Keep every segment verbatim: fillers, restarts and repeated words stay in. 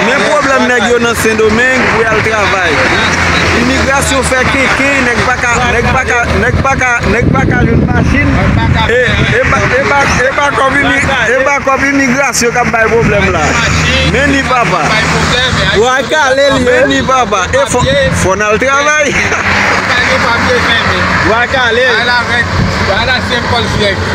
Men pwoblèm nèg yo nan Sendomeng pou y al travay. Imigrasyon fè kenken, nèg pa ka, nèg pa ka, nèg pa ka, nèg pa ka jwenn machin. E, e pa, e pa, e pa kòb imi-, e pa kòb imigrasyon k ap bay pwoblèm la. Men ni papa. Bwa kale li ye. Men ni papa. E fò, fò n al travay. Bwa kale.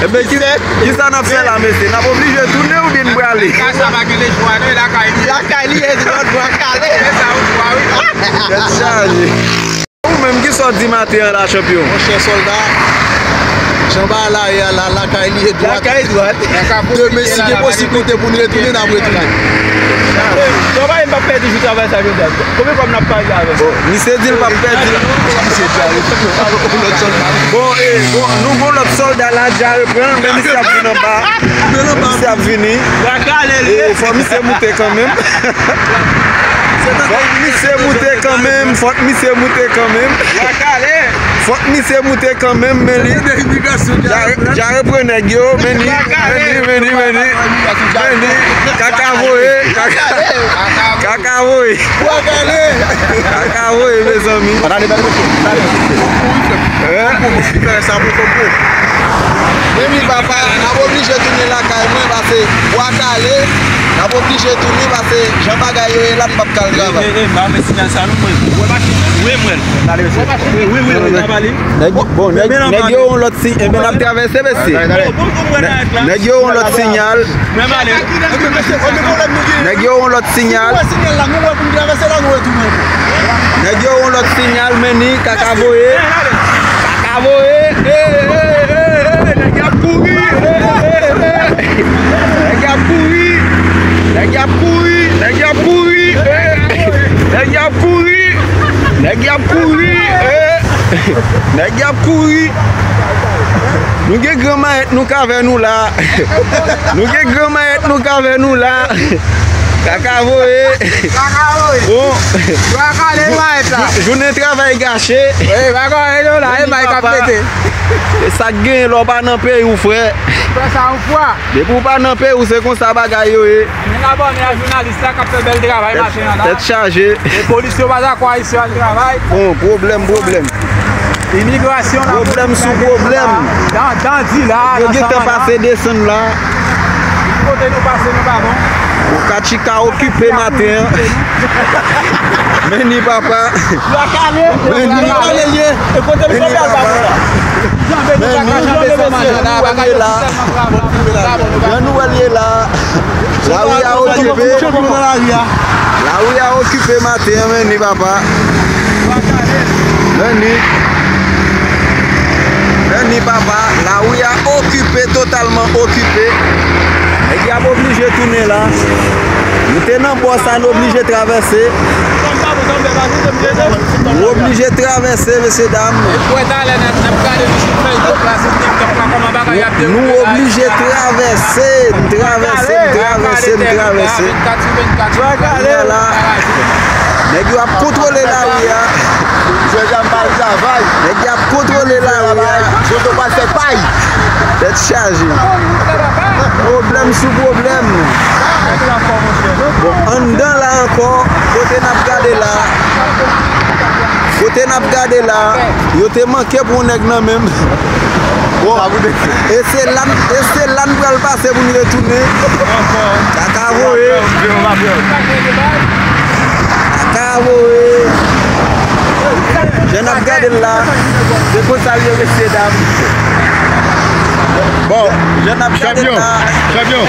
Ebyen, ki, kisa n ap fè la, mesye? N ap oblije tounen oubyen n prale? Lakay sa pa gen lechwa, non, e lakay li. Lakay li, e lòt bwa kale. Se sa, ou kwè, wi. Tèt chaje. Ou menm, kisa w di maten an la, chanpyon? Monchè sòlda, jan bagay la ye a la, lakay li, e dwat. Lakay dwat. Demen, si gen posiblite pou n retounen, n ap retounen. Travay, m p ap pèdi jou travay sa jodi a. Konbyen kòb n ap pale avè l? Bon, misye di l p ap pèdi l. Bon, e, bon, nou gon lòt sòlda la, dja reprann, men misye ap vin anba. Misye ap vini. E, fò misye moute kanmenm. Fòk misye moute kanmenm, fòk misye moute kanmenm. Fòk misye moute kanmenm, men li. Dja, dja reprann nèg yo, men li, men li, men li, men li. Men li, kaka voye, kaka, kaka voye. Kaka voye, mezanmi. Ann ale, ann ale, mesye. Ann ale, mesye. Hein? Diferans sa pou kòb. Men li, papa, n ap oblije tounen lakay mwen, pase bwa kale, n ap oblije tounen, pase jan bagay yo ye la, m p ap ka al travay. E, e, e, ba mwen sinyal sa non, mwen. Ou wè machin nan? Wi, m wè l. Wi, wi, wi, wi, n ap ale. Nèg, bon, nèg, nèg yo yon lòt si, enben n ap travèse, mesye. Nèg yo yon lòt sinyal. Nèg yo yon lòt sinyal. Nèg yo yon lòt sinyal, men ni kaka voye. Kaka voye. Nèg y ap kouri. Nèg y ap kouri. Nèg y ap kouri. Nèg y ap kouri. Nèg y ap kouri. Nèg y ap kouri. Nèg y ap kouri. Nou gen gran mayèt nou k avè nou la. Nou gen gran mayèt nou k avè nou la. Kaka voye. Kaka voye. Bon. Bwa kale mayèt la. Jou-, jounen travay gache. Wi, bwa kale nou la, e may k ap pete. E sa k genyen lè w pa nan peyi w, frè. Fè sa yon fwa. Depi w pa nan peyi w, se konsa bagay yo ye. Ann abòne a jounalis la k ap fè bèl travay maten an la. Tèt chaje. E polis yo pa dakò ayisyen al travay. Bon, pwoblèm, pwoblèm. Imigrasyon la. Pwoblèm sou pwoblèm. Dan, dan di la. Yo gentan pase desann la. Kote nou pase, nou pa bon. Okachika okipe maten an. Men ni papa. Men ni. E kote nou pral ba nou la? Men ni. Jan nou wè l ye la. Jan nou wè l ye la. Lari a okipe. Lari a okipe maten an, men ni papa. Men ni. Men ni papa. Lari a okipe, totalman okipe. Nèg y ap oblije tounen la. Nou te nan bò sa, nou oblije travèse. Nou oblije travèse, mesye dam. Nou oblije travèse, n travèse, n travèse. Kounye a la, nèg yo ap kontwole lari a. Jodi a m pa al travay. Nèg yo ap kontwole lari a. Jodi a m pa al fè pay. Tèt chaje. Pwoblèm sou pwoblèm. Bon, anndan la ankò, kote n ap gade la. Kote n ap gade la, yo te manke pran nèg nan men m. Bon, e se la n, e se la n pral pase pou n retounen. Kaka voye. Kaka voye. Jan n ap gade l la, se konsa l ye, mesye dam. Bon, jan n ap gade l la. Chanpyon.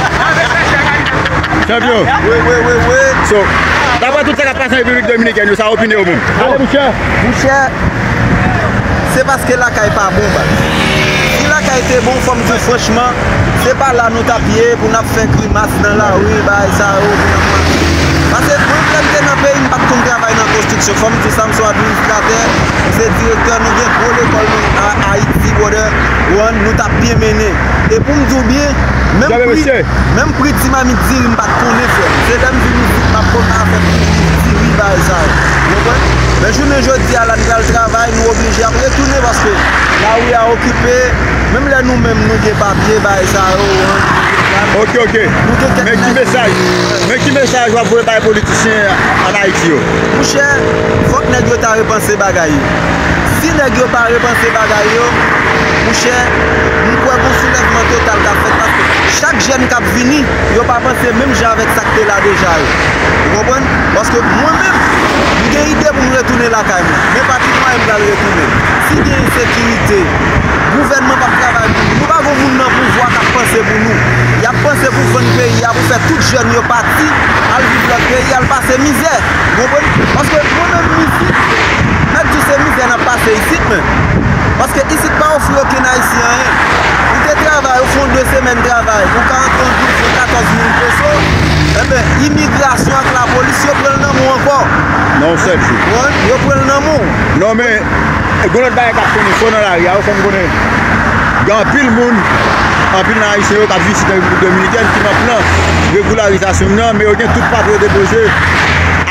Chanpyon. Wi, wi, wi, wi. So, daprè tout sa k ap pase an Repiblik Dominikèn yo, sa opinyon w menm? Ale, monchè. Monchè, se paske lakay pa bon, baz. Si lakay te bon, fò m di w franchman, se pa la nou t ap ye pou n ap fè grimas nan lari, bagay sa yo, pou n ap mache. Paske mwen, lè m te nan peyi, m pa t konn travay nan konstriksyon. Fò m di sa, m se yon administratè, m se direktè, nou gen gwo lekòl nou a Ayiti, brother. Ou konprann? Nou t ap byen mennen. E pou m di w byen, menm pri, menm pri ti mamit diri m pa t konnen, frè m. Se lè m vin isit m ap konn afè diri, bagay sa yo. Ou konprann? Men jounen jodi a la, n pral travay, nou oblije ap retounen paske lari a okipe. Menm lè nou menm nou gen papye, bagay sa yo, an, Ok, ok. nou gen kèk Men ki nèg mesaj, men ki mesaj w ap voye bay politisyen ann Ayiti yo? Monchè, fòk nèg yo ta repanse bagay yo. Si nèg yo pa repanse bagay yo, monchè, m kwè gon soulèvman total k ap fèt paske chak jèn k ap vini, yo pa panse menm jan avèk sa k te la deja yo. Ou konprann? Paske mwen menm, m gen ide pou m retounen lakay mwen, men pa ki mwayen m pral retounen. Si gen ensekirite, gouvènman p ap travay pou nou. Nou pa gon moun nan pouvwa k ap panse pou nou. Y ap panse pou vann peyi a, pou fè tout jèn yo pati, al viv lòt peyi, al pase mizè. Ou konprann? Paske mwen menm isit, mèt di w se mizè n ap pase isit, men. Paske isit pa ofri okenn Ayisyen anyen. Ou te travay, ou fè yon de semèn travay, ou ka antre yon douz, yon katòz mil peso, enben, imigrasyon ak lapolis, yo pran l nan men w ankò. Nan yon sèl jou. Ou konprann? Yo pran l nan men w. Non, men, gon lòt bagay k ap tounen fò nan lari a, yo fè m konnen gen anpil moun, anpil nan Ayisyen yo k ap vin isit nan Repiblik Dominikèn ki nan plan regularizasyon nan, men yo gen tout papye yo depoze.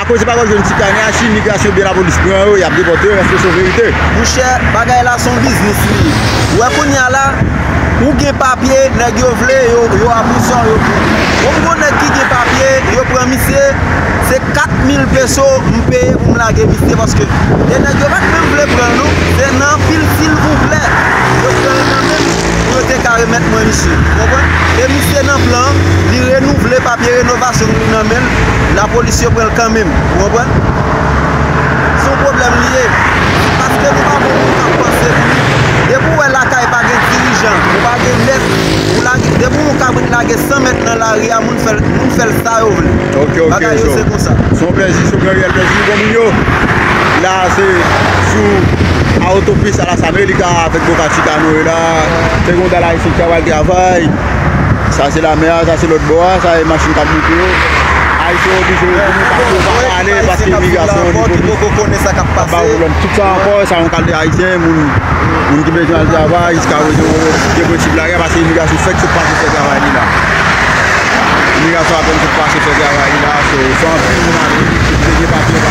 Akoz yo pa ka jwenn ti kanè a, si imigrasyon oubyen lapolis pran yo, y ap depòte yo, èske se yon verite? Monchè, bagay la se yon biznis li ye. Ou wè kounye a la, ou gen papye, nèg yo vle, yo, yo ap ou sò, yo pran. Bon, m gon nèg ki gen papye, yo pran misye, se kat mil peso m peye pou m lage misye, paske e nèg yo pa t menm vle pran l non, se nan pil silvouplè yo pran l nan men m pou yo te ka remèt mwen misye. Ou konprann? E misye nan plan, li renouvle papye renovasyon li nan men l, lapolis yo pran l kanmenm. Ou konprann? Se yon pwoblèm li ye. Paske nou pa gon moun k ap panse pou nou. Depi w wè lakay pa gen dirijan, ou pa gen mèt, ou lage, depi yon kabrit lage san mèt nan lari a, moun fè l, moun fè l sa yo vle. Ok, ok, Bagay yo so, se konsa. Se yon plèzi, se yon gran reyèl plèzi pou moun yo. La, se sou a otopis a las Américas avèk Boca Chica nou ye la. Se yon dal ayisyen ki pral travay. Sa se lamè a, sa se lòt bò a, sa e machin k ap moute yo. Ayisyen oblije retounen paske yo pa ka ale paske imigrasyon an li poko konnen sa k ap pase. Tout sa ankò, sa yon kalite ayisyen, moun, moun ki bezwen al travay, jiska prezan yo gen prensip lari a paske imigrasyon fèk sot pase fè travay li la. Imigrasyon apèn sot pase fè travay li la, so, fò anpil moun ale, ki gen papye